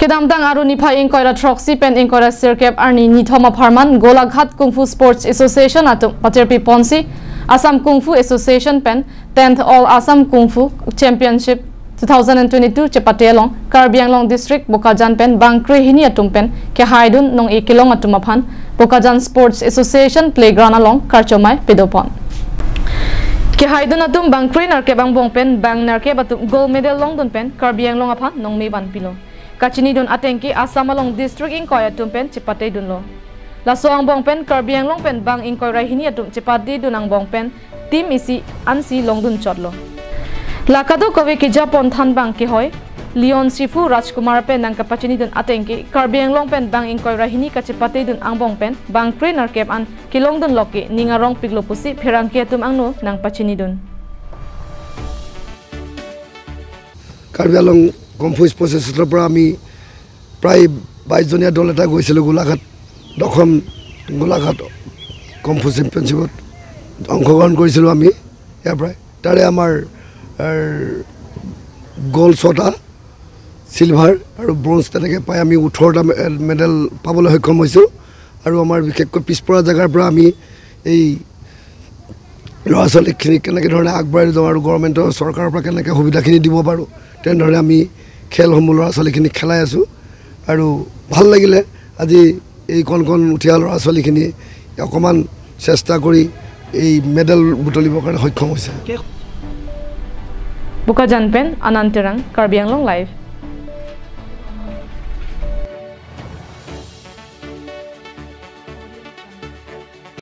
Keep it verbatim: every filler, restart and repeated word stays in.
Kedamtang Aru niphai ingkoi ra throksi pen ingkoi ra sirkep arni nithom apharman Golaghat Kung Fu Sports Association atum patirpi ponsi Assam Kung Fu Association pen tenth All Assam Kung Fu Championship two thousand and twenty-two chepate along Karbi Anglong District Bokajan pen bang krehini atum pen kehaidun nong-e kelong atum aphan Bokajan Sports Association Playground along karchomai pedopon. Kehaidun atum bang kre nerkep angbong pen bang nerkep atum gold medal longdun pen Karbi Anglong aphan nongme vanpilo. Kachinidun atengke Assam along district ingkoi atum pen chepatedunlo. Laso angbong pen Karbi Anglong pen bang ingkoi ra hini atum chepatedun angbong pen team isi ansi longdun chotlo. La kadokave kejapon thanbang kehoi Leon Sifu Rajkumar pen nangkapachinidun atengke Karbi Anglong pen bang ingkoi ra hini kachepatedun angbong pen bang kre nerkep an kelongdunlok ke ning arongpiklo pusi pherangke atum angno nangpachinidun. Karbi Anglong kung fu sports এছ'চিয়েশ্যনৰ পৰা আমি প্ৰায় বাইছজনীয়া দল এটা গৈছিলোঁ গোলাঘাট, দশম গোলাঘাট কমফু চেম্পিয়নশ্বিপত অংশগ্ৰহণ কৰিছিলোঁ আমি। ইয়াৰ পৰাই তাৰে আমাৰ গ'ল্ড ছটা, চিলভাৰ আৰু ব্ৰঞ্জ তেনেকৈ পাই আমি ওঠৰটা মেডেল পাবলৈ সক্ষম হৈছোঁ। আৰু আমাৰ বিশেষকৈ পিছপৰা জেগাৰ পৰা আমি এই ল'ৰা ছোৱালীখিনিক কেনেকৈ ধৰণে আগবঢ়াই লৈ যাওঁ আৰু গভৰ্ণমেণ্টৰ চৰকাৰৰ পৰা কেনেকৈ সুবিধাখিনি দিব পাৰোঁ, তেনেধৰণে আমি খেলসমূহ ল'ৰা ছোৱালীখিনিক খেলাই আছোঁ। আৰু ভাল লাগিলে আজি এই কণ কণ উঠি অহা ল'ৰা ছোৱালীখিনিয়ে অকণমান চেষ্টা কৰি এই মেডেল বুটলিবৰ কাৰণে সক্ষম হৈছে। Bokajan pen Anand Terang, Karbi Anglong Live.